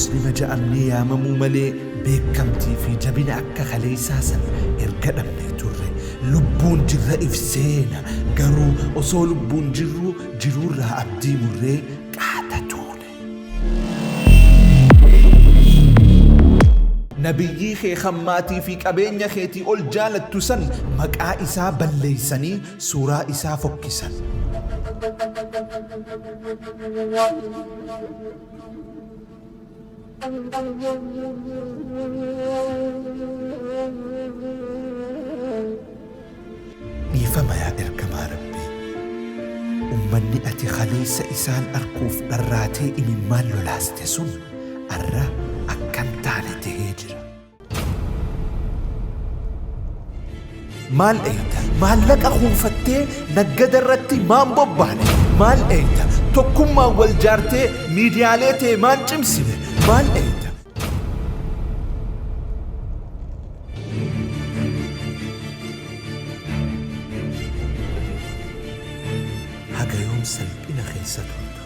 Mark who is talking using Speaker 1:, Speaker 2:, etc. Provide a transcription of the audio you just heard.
Speaker 1: Muslima ja'amnee yaamamuu malee beekkamtii fi jabina akka kaleeysaa san erga dhabnee turre. Lubbuun jirra if seena, garuu osoo lubbuun jirruu jiruurraa abdii murree qaata tuune. Nabiyyii kee kan maatii fi qabeenya keetii ol jaalattu san maqaa isaa balleeysanii suuraa isaa fokkisan. Dhiifama yaa Ergamaa Rabbii! Ummanni ati khaleessa isaan arkuuf dharraatee imimmaan lolaaste sun arra akkan taane tehee jira. Maal eeyda? Maallaqa kuufattee naggada irratti maan bobbaane? Maal eeyda? Tokkummaan wal jaartee miidiyaalee tee maan cimsine? Maal eeyda? Haga yoom salphina keessa turta?